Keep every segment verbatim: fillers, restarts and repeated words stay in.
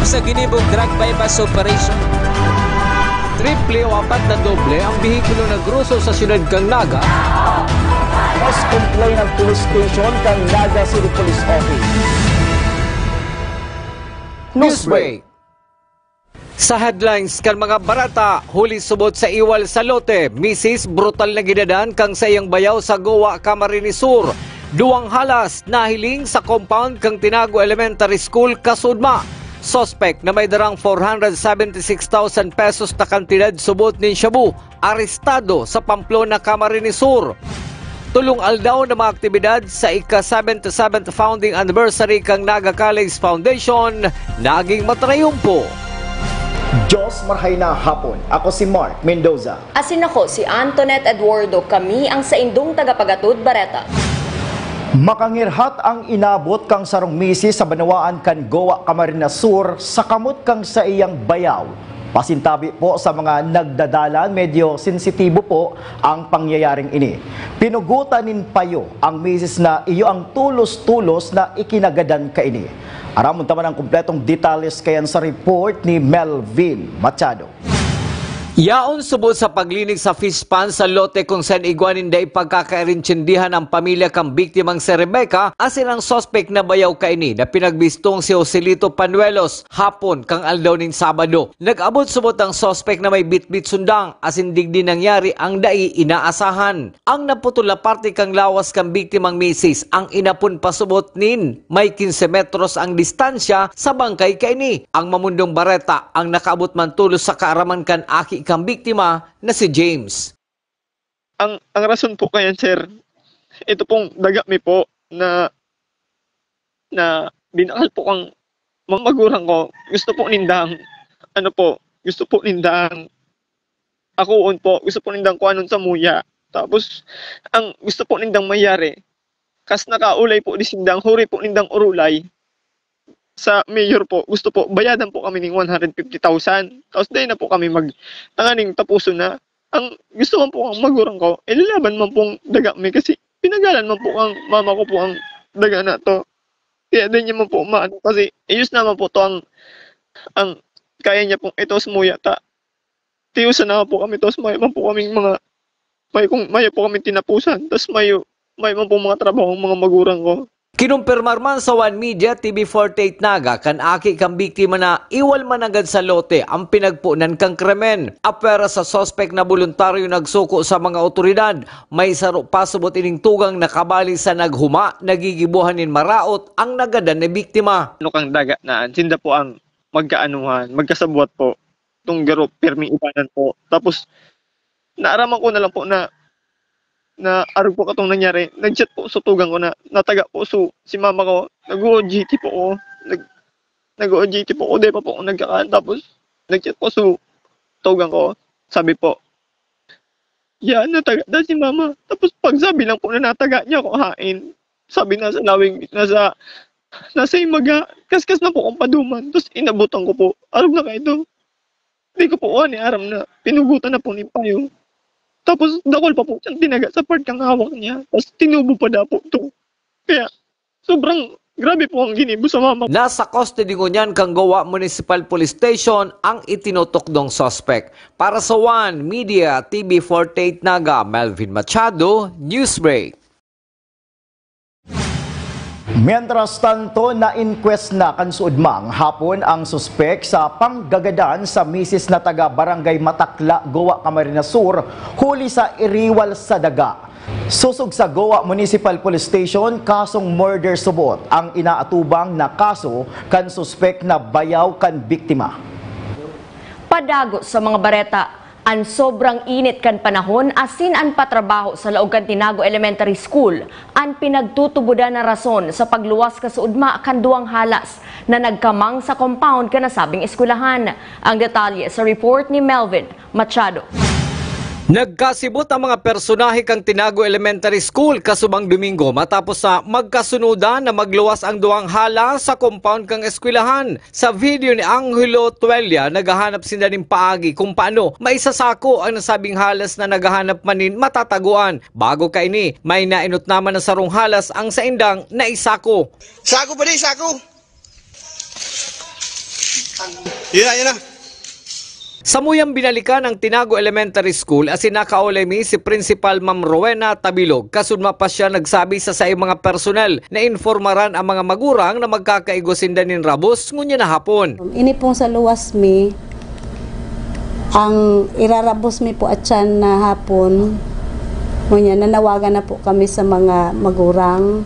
Sa ginibong drug buy-bust operation, triple o apat na doble ang behikulo na gruso sa siyudad kan Naga. Mas complain ang police station kan Naga City Police Office. Newsbreak. Sa headlines kan mga bareta, huli subot sa iwal sa lote, misis brutal na ginadan kan saiyang bayaw sa Goa, Camarines Sur. Duwang halas nahiling sa compound kan Tinago Elementary School, Casudma. Suspek na may darang four hundred seventy six thousand pesos na kantidad subot nin shabu, arestado sa Pamplona, Camarines Sur. Tolong aldaw na mga aktibidad sa ika-seventy-seventh founding anniversary kan Naga College Foundation naging matrayumpo. Diyos marhay na hapon. Ako si Mark Mendoza. Asin ako si Antoinette Eduardo. Kami ang saindong tagapagatod bareta. Makangirhat ang inabot kan sarong misis sa banwaan kan Goa, Camarines Sur, sa kamot kan saiyang bayaw. Pasintabi po sa mga nagdadalan, medyo sensitibo po ang pangyayaring ini. Pinugutan nin payo ang misis na iyo ang tulos-tulos na ikinagadan kaini. Aramon ta man ang kumpletong detalles kayan sa report ni Melvin Machado. Yaon subot sa paglinig sa fish pond sa lote kung saan igwa nin dai pagkakaintindihan ang pamilya kan biktimang si Rebecca asin ang suspek na bayaw kaini na pinagbistong si Joselito Panuelos hapon kan aldaw nin Sabado. Nag-abot subot ang suspek na may bitbit sundang asin digdi nangyari ang dai inaasahan. Ang naputol na parte kan lawas kan biktimang misis ang inapon pasubot nin may quince metros ang distansya sa bangkay kaini. Ang mamundong bareta ang nakaabot man tolos sa kaaraman kan aki kan biktima na si James. Ang, ang rason po kayan, sir, ito pong daga mi po na, na binakal po ang mga magurang ko. Gusto po nindang, ano po, gusto po nindang akoon po, gusto po nindang kuanon sa muya. Tapos, ang gusto po nindang mayari, kas nakaulay po di sindang, huri po nindang urulay sa mayor po, gusto po, bayadan po kami ning one hundred fifty thousand. Tapos, dahil na po kami mag, tanganing tapuson na. Ang gusto man po ang magurang ko, ilalaban man pong daga mi kasi pinagalan man po ang mama ko po ang daga na to. Kaya di niya man po maano kasi iyos naman po to ang, ang kaya niya pong ito sa muya ta. Tiyo sana po kami, tapos may man po kaming mga, may kung, may po kaming tinapusan, tapos may, may man po mga trabaho ang mga magurang ko. Kinumpirmar man sa One Media, T V forty-eight Naga, kan aki kan biktima na iwal man nanggad sa lote ang pinagpunan kan krimen. Apwera sa suspek na boluntaryo nagsuko sa mga otoridad, may saro pa subot ining tugang na kabali sa naghuma, nagigibohan nin maraot ang nagadan na biktima. Ano kang daga na, sinda po ang magkaanuhan, magkasabwat po. Itong garo, pirming ibanan po. Tapos, naaraman ko na lang po na, na arog po katong nangyari. Nag-chat po sa tugang ko na nataga po so, si mama ko, nag-O J T po ako. Nag, nag-O J T po ako, di pa po ako nagkakaan. Tapos, nag-chat po so, tugang ko. Sabi po, "Yan, nataga na si mama." Tapos, pagsabi lang po na nataga niya ako, hain. Sabi na sa lawig, nasa, nasa imaga, kaskas na po akong paduman. Tapos, inabutan ko po. Arog na kayo to. Di ko po ani aram na pinugutan na po ni payo. Tapos dakol pa po siyang tinaga sa part kang hawak niya. Tapos tinubo pa daw po to. Kaya sobrang grabe po ang ginibo sa mama. Nasa custody ngunyan kan Goa Municipal Police Station ang itinutukdong suspek. Para sa One Media, T V forty-eight Naga, Melvin Machado, Newsbreak. Mientras tanto, na-inquest na kan suodmang hapon ang suspek sa panggagadan sa misis na taga Barangay Matakla, Goa, Camarines Sur, huli sa iriwal sa daga. Sosog sa Goa Municipal Police Station, kasong murder subot ang inaatubang na kaso kan suspek na bayaw kan biktima. Padagos sa mga bareta. An sobrang init kan panahon asin an patrabaho sa laog kan Tinago Elementary School an pinagtutubodan na rason sa pagluwas kasuodma kan duwang halas na nagkamang sa compound kan nasabing eskwelahan. Ang detalye sa report ni Melvin Machado. Nagkasibot ang mga personahe kan Tinago Elementary School kasubang Domingo matapos sa magkasunodan na magluwas ang duwang halas sa compound kan eskwelahan. Sa video ni Angelo Tuelia, naghahanap sinda nin paagi kung paano maisasako ang nasabing halas na naghahanap man nin matatagoan. Bago kaini, may naenot naman na sarong halas ang saindang naisako. Sako pa di, sako! Yun na, yun na. Samuyang binalikan ang Tinago Elementary School asin nakaulay mi si Principal Ma'am Rowena Tabilog. Kasudma pa siya nagsabi sa saiyang mga personal na informaran ang mga magurang na magkakaigwa sinda nin rabos ngunyan na hapon. Ini pong sa luwas mi, ang irarabos mi po atyan na hapon, ngunyan nanawagan na po kami sa mga magurang.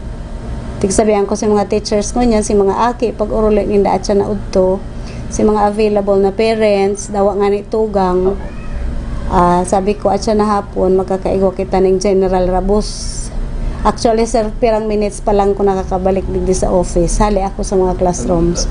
Tigsabihan ko si mga teachers ngunyan, si mga aki, pag-oruli ninda atyan na udto, si mga available na parents, dawa nga ni tugang. Ah, sabi ko, atyan na hapon, magkakaigwa kita ning general rabos. Actually, sir, pirang minutes pa lang ko nakakabalik digdi sa office. Hali ako sa mga classrooms.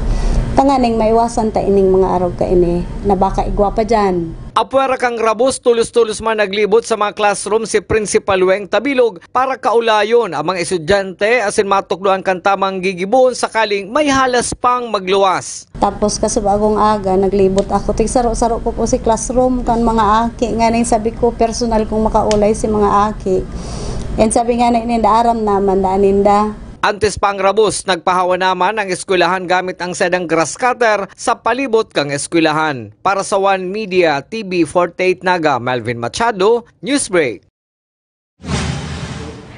Tanganing maiwasan ta ining mga arog kaini na baka igwa pa dyan. Apwera kan rabos, tolos-tolos man naglibot sa mga classroom si Principal Weng Tabilog para kaulayon ang mga estudyante asin matukdoan kan tamang gigibohon sakaling may halas pang magluwas. Tapos kasubagong aga, naglibot ako. Tigsaro-saro ko po si classroom kan mga aki. Nganing sabi ko, personal kong makaulay si mga aki. And sabi nga na ninda, aram naman daan ninda. Antes pa ang rabos, nagpahawa naman ang eskwelahan gamit ang sedang grass cutter sa palibot kan eskwelahan. Para sa One Media, T V forty-eight Naga, Melvin Machado, Newsbreak.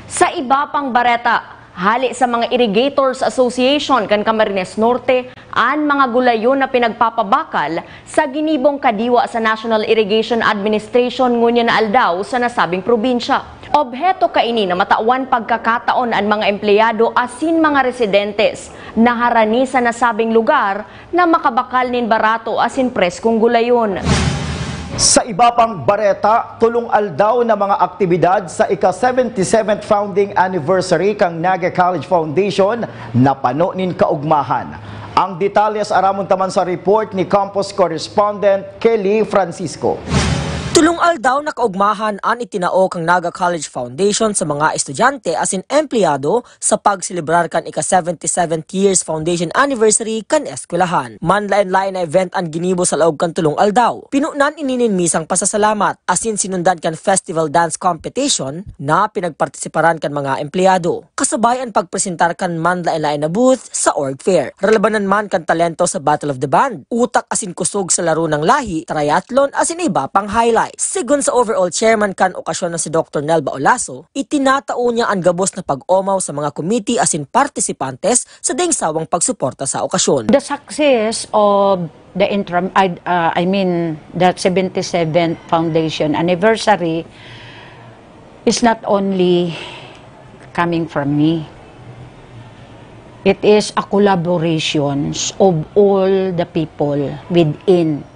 Sa iba pang bareta, hali sa mga Irrigators Association kan Camarines Norte, an mga gulayon na pinagpapabakal sa ginibong kadiwa sa National Irrigation Administration ngunyan na aldaw sa nasabing probinsya. Obheto kaini na matawan pagkakataon an mga empleyado asin mga residentes na harani sa nasabing lugar na makabakal nin barato asin preskong gulayon. Sa iba pang bareta, tolong aldaw na mga aktibidad sa ika-seventy-seventh founding anniversary kan Naga College Foundation napano nin kaugmahan. Ang detalye sa aramon ta man sa report ni campus correspondent Kelly Francisco. Tolong aldaw na kaugmahan an itinao kan Naga College Foundation sa mga estudyante asin empleyado sa pagselebrar kan ika-seventy-seventh years foundation anniversary kan eskwelahan. Manlaen-laen na event an ginibo sa laog kan tolong aldaw. Pinunan ini nin misang pasasalamat, asin sinundan kan festival dance competition na pinagpartisiparan kan mga empleyado. Kasabay an pagpresentar kan manlaen-laen na booth sa org fair. Ralabanan man kan talento sa Battle of the Band, utak asin kusog sa laro ng lahi, triathlon asin iba pang highlights. Sigon sa overall chairman kan okasyon na si Doktor Nelba Olaso, itinatao niya an gabos na pag-omaw sa mga komite asin partisipantes sa daing sawang pagsuporta sa okasyon. The success of the intram-, I, uh, I mean, the seventy-seventh foundation anniversary is not only coming from me. It is a collaborations of all the people within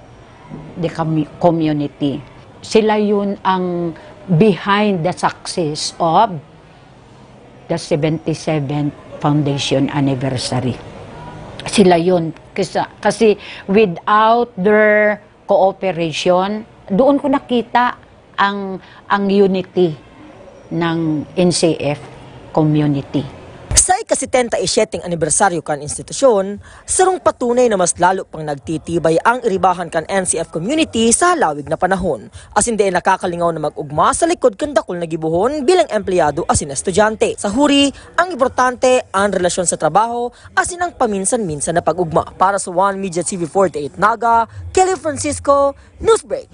the commu-, community. Sila yun ang behind the success of the seventy-seventh foundation anniversary. Sila yun. Kasi, kasi without their cooperation, doon ko nakita ang, ang unity ng N C F community. Sa ika-setenta y siyete anibersaryo kan institusyon, sarong patunay na mas lalo pang nagtitibay ang iribahan kan N C F community sa halawig na panahon. Asin dai nakakalingaw na mag-ugma sa likod kan dakul na gibohon bilang empleyado asin estudyante. Sa huri, ang importante, ang relasyon sa trabaho asin ang paminsan-minsan na pag-ugma. Para sa One Media T V forty-eight Naga, Kelly Francisco, Newsbreak.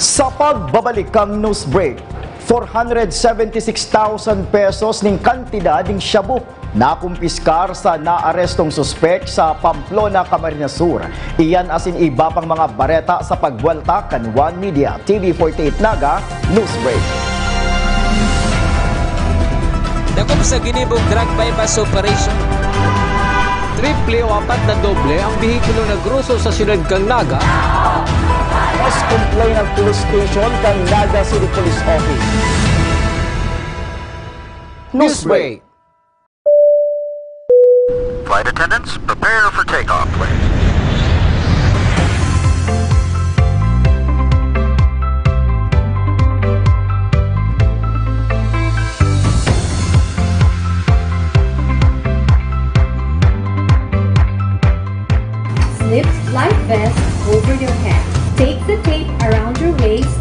Sa pagbabalik kan Newsbreak, four hundred seventy-six thousand pesos ning kantidad ning shabu nakumpiskar sa naarestong suspek sa Pamplona, Camarines Sur. Iyan asin iba pang mga bareta sa pagbuwelta kan One Media T V forty-eight Naga Newsbreak. Dakop sa ginibong drug buy-bust operation. Triple o apat na doble ang behikulo na groso sa siyudad kan Naga. Mas complain ang police station kan Naga City Police Office. Newsbreak. Flight attendants, prepare for takeoff, please. Slip life vest over your head. Take the tape around your waist.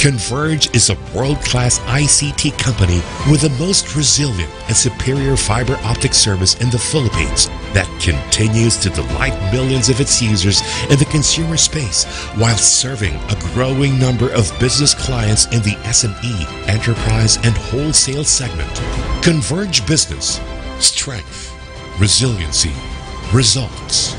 Converge is a world-class I C T company with the most resilient and superior fiber optic service in the Philippines that continues to delight millions of its users in the consumer space while serving a growing number of business clients in the S M E, enterprise, and wholesale segment. Converge Business. Strength. Resiliency. Results.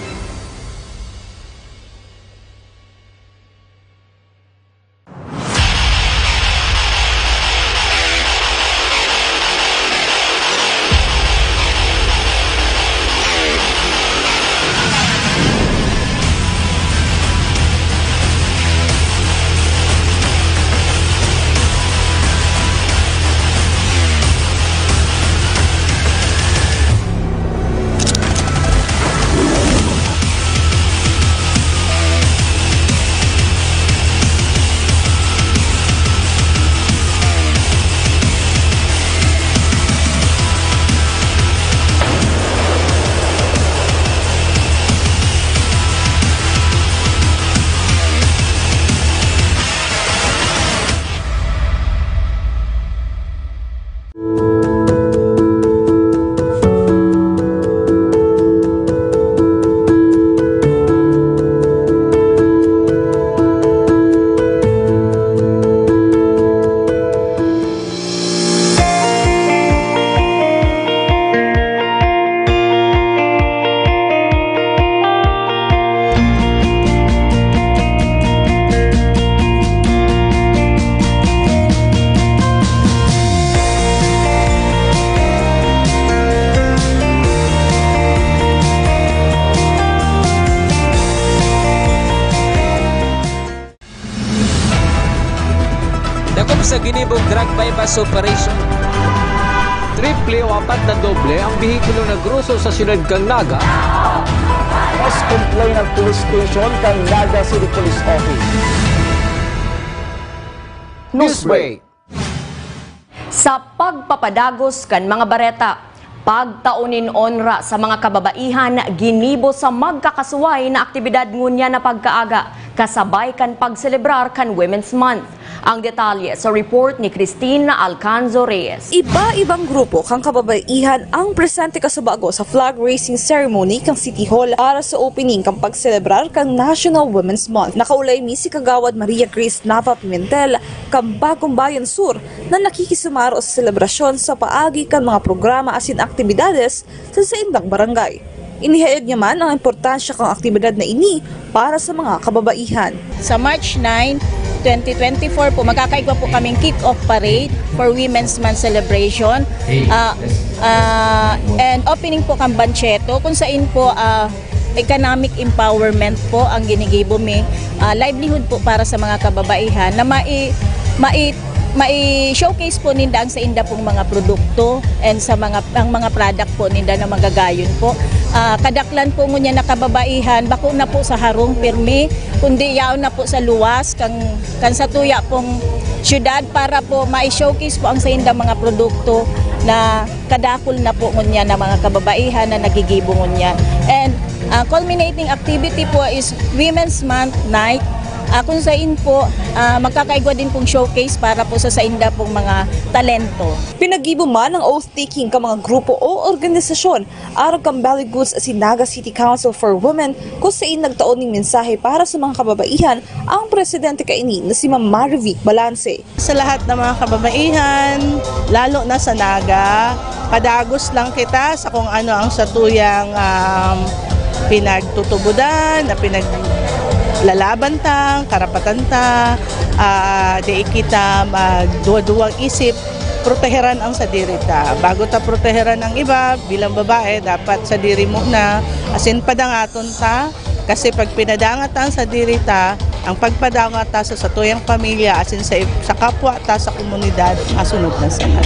Dakop sa ginibong drug buy-bust operation. Triple o apat na doble ang behikulo na groso sa siyudad kan Naga. Mas complain ang police station kan Naga City Police Office. Newsbreak. Sa pagpapadagos kan mga bareta, pagtao nin onra sa mga kababaihan ginibo sa magkakasuway na aktibidad ngunyan na pagkaaga, kasabay kan pagselebrar kan Women's Month. Ang detalye sa report ni Christine Alcanzo Reyes. Iba-ibang grupo kan kababaihan ang presente kasubago sa flag raising ceremony kan City Hall para sa opening kan pagselebrar kan National Women's Month. Nakaulay mi si Kagawad Maria Grace Nava Pimentel kan Bagong Bayan Sur na nakikisumaro sa selebrasyon sa paagi kan mga programa asin aktibidades sa saindang barangay. Inihayag niya man ang importansya kan aktibidad na ini para sa mga kababaihan. Sa March nine, twenty twenty-four po, magkakaigwa po kaming kick-off parade for Women's Month celebration. Ah, ah, and opening po kan Bancheto, kung sain po, ah, economic empowerment po ang ginigibo mi, ah, livelihood po para sa mga kababaihan na mai-, mai-, mai-showcase po ninda ang sainda pong mga produkto and sa mga, ang mga product po ninda na magagayon po. Ah, kadaklan po ngunyan na kababaihan, bako na po sa harong pirmi, kundi yaon na po sa luwas, kan, kan satuya pong syudad para po mai-showcase po ang saindang mga produkto na kadakul na po ngunyan na mga kababaihan na nagigibo ngunyan. And, ah, culminating activity po is Women's Month Night, ah, kung sain po, ah, magkakaigwa din pong showcase para po sa sainda pong mga talento. Pinaggibo man ang oath-taking kan mga grupo o organisasyon arog kan Belly Goods asin Naga City Council for Women, kung sain nagtao nin mensahe para sa mga kababaihan ang presidente kaini na si Ma'am Marivic Balanse. Sa lahat ng mga kababaihan, lalo na sa Naga, padagos lang kita sa kung ano ang satuyang, um, pinagtutubodan, na pinaglalaban ta, karapatan ta, ah, di kita magduwa-duwang isip, proteheran ang sadiri ta. Bago ta proteheran ang iba, bilang babae, dapat sadiri muna, asin padangaton ta, kasi pag pinadangat ta ang sadiri ta, ang pagpadangat ta sa satuyang pamilya asin sa, sa kapwa ta sa komunidad, masunod na sana.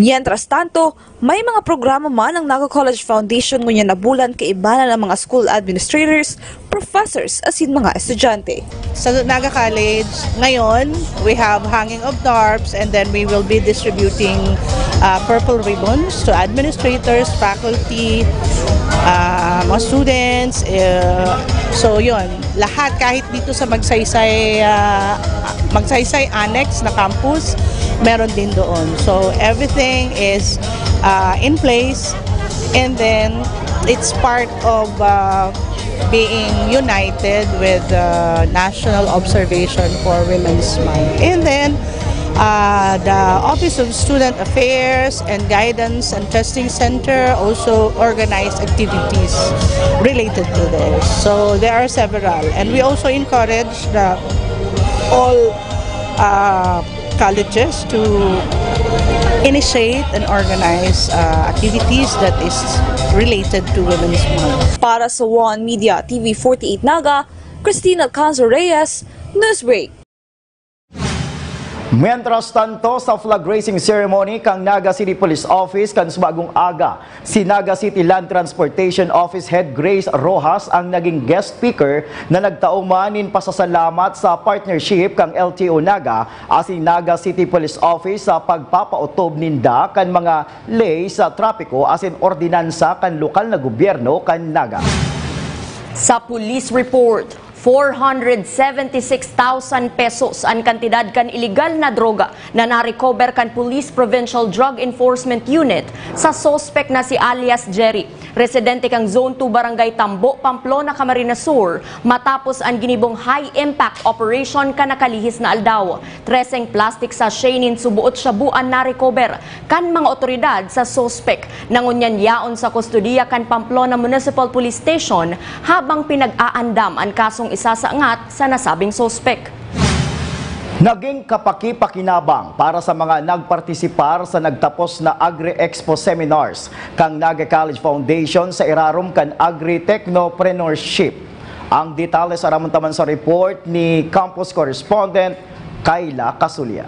Mientras tanto, may mga programa man ang Naga College Foundation ngunyan na bulan kaiba na ng mga school administrators, professors asin mga estudyante. Sa Naga College, ngayon, we have hanging of tarps and then we will be distributing, uh, purple ribbons to administrators, faculty, uh, mga students, uh, So yun, lahat kahit dito sa Magsaysay, ah, Magsaysay Annex na campus, meron din doon. So everything is uh, in place, and then it's part of uh, being united with the National Observation for Women's Month. And then uh, the Office of Student Affairs and Guidance and Testing Center also organize activities related to this. So there are several, and we also encourage the all uh, colleges to initiate and organize uh, activities that is related to Women's Month. Para sa One Media T V forty-eight Naga, Christine Alcanzo Reyes, Newsbreak. Mientras tanto, sa flag raising ceremony kan Naga City Police Office kan subagong aga, si Naga City Land Transportation Office Head Grace Rojas ang naging guest speaker na nagtao man nin pasasalamat sa partnership kan L T O Naga asin Naga City Police Office sa pagpapaotob ninda kan mga ley sa trapiko asin ordinansa kan lokal na gobyerno kan Naga. Sa police report, four hundred seventy six thousand pesos an kantidad kan iligal na droga na na-recover kan Police Provincial Drug Enforcement Unit sa suspek na si alias Jerry, residente kan Zone two Barangay Tambo, Pamplona, Camarines Sur, matapos an ginibong high-impact operation kan nakalihis na aldaw. Treseng plastic sachet nin suboot shabu an na-recover kan mga otoridad sa suspek na ngunyan yaon sa kustodiya kan Pamplona Municipal Police Station habang pinag-aandam an kasong isasaangat sa nasabing suspek. Naging kapakipakinabang para sa mga nagpartisipar sa nagtapos na Agri-Expo Seminars kan Naga College Foundation sa irarom kan Agritechnopreneurship. Ang detalye sa Ramon Taman sa report ni Campus Correspondent Kayla Casulia.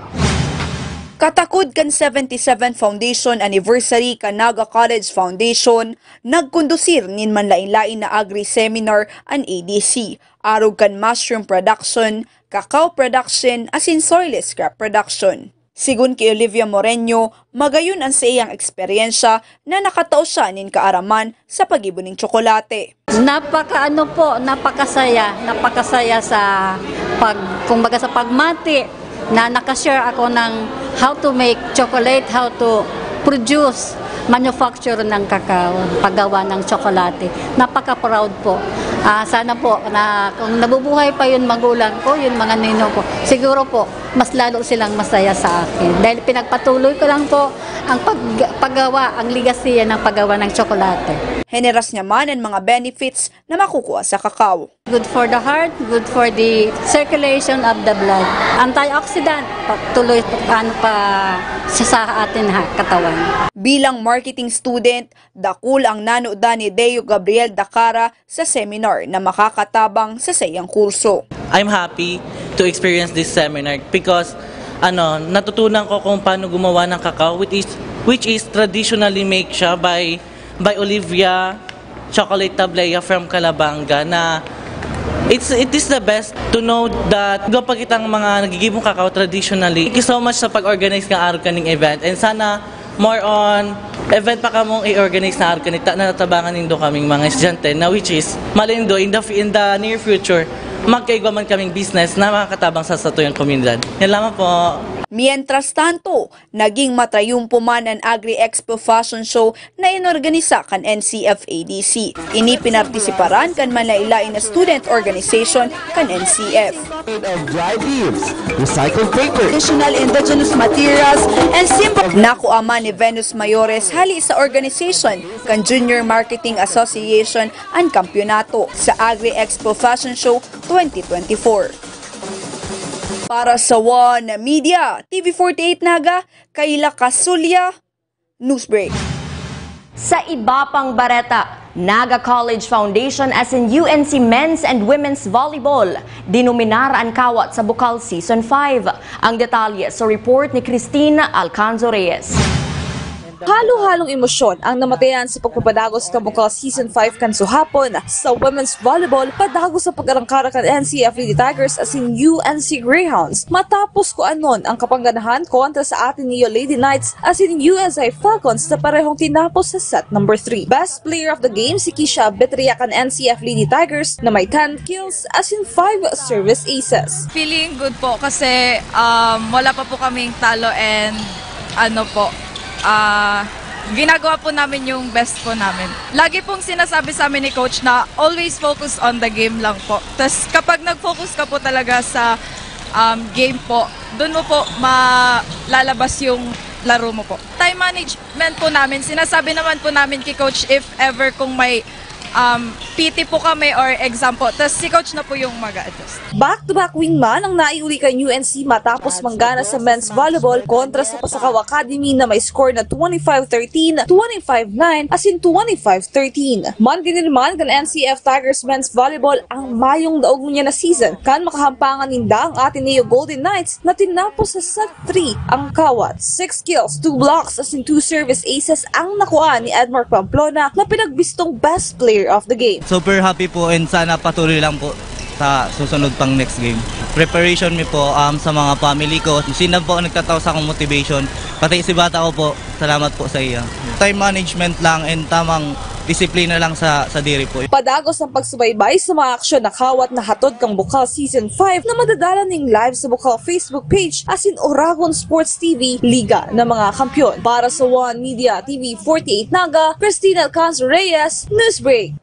Katakod kan seventy-seventh Foundation Anniversary kan Naga College Foundation, nagkondusir nin manlain-lain na agri-seminar an A D C, arog kan mushroom production, cacao production, asin soilless scrap production. Sigon ki Olivia Moreño, magayon an saiyang eksperyensya na nakatao siya nin kaaraman sa paggibo nin tsokolate. Napaka ano po, napakasaya, napakasaya sa pag, kumbaga sa pagmati na nakashare ako ng how to make chocolate, how to produce, manufacture ng cacao, paggawa ng tsokolate. Napaka-proud po. Ah, sana po na kung nabubuhay pa yun magulang ko, yun mga ninong ko, siguro po, mas lalo silang masaya sa akin. Dahil pinagpatuloy ko lang po ang pag, paggawa, ang ligasiya ng paggawa ng tsokolate. Hineras niya man ang mga benefits na makukuha sa cacao. Good for the heart, good for the circulation of the blood. Antioxidant, tuloy ano pa sa, sa atin ha, katawan. Bilang marketing student, dakul ang nanudan ni Deo Gabriel Dacara sa seminar na makakatabang sa saiyang kurso. I'm happy to experience this seminar because ano, natutunan ko kung paano gumawa ng cacao, which is, which is traditionally made siya by, by Olivia Chocolate Tablea from Calabanga na it's, it is the best to know that gwa pa kitang mga nagigibong cacao traditionally. Thank you so much sa pag-organize ng araw kaning event and sana more on event pa kamong i-organize na arkanita na natabangan nindo kaming mga estudyante na which is malindo in the, in the near future magkaigwa man kaming business na makakatabang sa satuyang komunidad. Yan lamang po. Mientras tanto, naging matrayumpo man an Agri-Expo Fashion Show na inorganisa kan N C F A D C. Ini pinartisiparan kan manlain-lain na student organization kan N C F. Made of dried leaves, recycled paper, additional indigenous materials, and simple. Nakuha man ni Venus Mayores hali sa organization kan Junior Marketing Association an kampiyonato sa Agri-Expo Fashion Show twenty twenty-four. Para sa One Media, T V forty-eight Naga, Kayla Casulia, Newsbreak. Sa iba pang bareta, Naga College Foundation asin U N C Men's and Women's Volleyball, dinominar an kawat sa Bukal Season five. Ang detalye sa report ni Christine Alcanzo Reyes. Halo-halong emosyon ang namatayan sa pagpapadagos kan Bukal Season five kan suhapon sa women's volleyball, padagos sa pag-arangkada kan N C F Lady Tigers asin U N C Greyhounds, matapos kuanon ang kapangganahan kontra sa Ateneo Lady Knights asin U S I Falcons na parehong tinapos sa set number three. Best player of the game si Kisha Betria kan N C F Lady Tigers na may ten kills asin five service aces. Feeling good po kasi, um, wala pa po kaming talo and ano po, ah, ginagawa po namin yung best po namin. Lagi pong sinasabi sa amin ni Coach na always focus on the game lang po. Tas kapag nag-focus ka po talaga sa, um, game po, dun mo po malalabas yung laro mo po. Time management po namin, sinasabi naman po namin kay Coach if ever kung may, um, P T po kami or exam po, tas si Coach na po yung mag-a-adjust. Back-to-back win man ang naiuli kan U N C matapos manggana sa men's volleyball kontra sa Pasacao Academy na may score na twenty-five thirteen, twenty-five nine, asin twenty-five thirteen. Manggini naman kan N C F Tigers men's volleyball ang mayong daog ngunyan na season kan makahampangan ninda ang Ateneo Golden Knights na tinapos sa set three ang kawat. Six kills, two blocks, asin two service aces ang nakuha ni Edmar Pamplona na pinagbistong best player of the game. Super happy po and sana patuloy lang po sa susunod pang next game. Preparation mi po, um, sa mga family ko. Sinda po ang nagtatao sa akong motivation. Pati si bata ko po, salamat po sa iya. Time management lang and tamang disiplina lang sa, sa diri po. Padagos ang pagsubaybay sa mga aksyon na kawat na hatod kang Bukal Season five na madadala ning live sa Bukal Facebook page asin Oragon Sports T V, Liga ng mga Kampiyon. Para sa One Media T V forty-eight Naga, Christine Alcanzo Reyes, Newsbreak.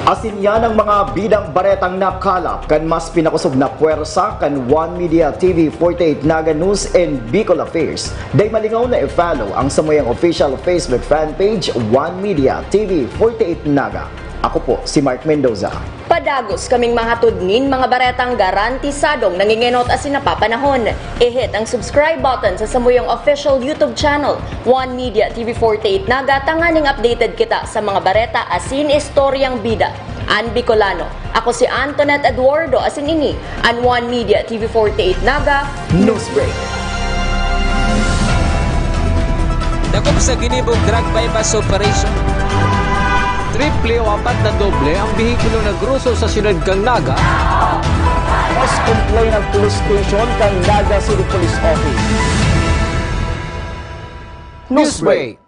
Asin yan ang mga bidang baretang nakalap kan mas pinakosog na pwersa kan One Media T V forty-eight Naga News and Bicol Affairs. Dai malingaw na i-follow ang samuyang official Facebook fan page, One Media T V forty-eight Naga. Ako po si Mark Mendoza. Padagos kaming manghatod nin mga baretang garantisadong nangingenot asin napapanahon. I-hit ang subscribe button sa samuyang official YouTube channel, One Media T V forty-eight Naga, tanganing updated kita sa mga bareta asin istoryang bida. An Bicolano. Ako si Antoinette Eduardo, asin ini an One Media T V forty-eight Naga Newsbreak. Dakop sa ginibong drug buy-bust operation. Triple o apat na doble ang behikulo na groso sa siyudad kan Naga. Mas complain ang police station kan Naga City Police Office. Newsbreak.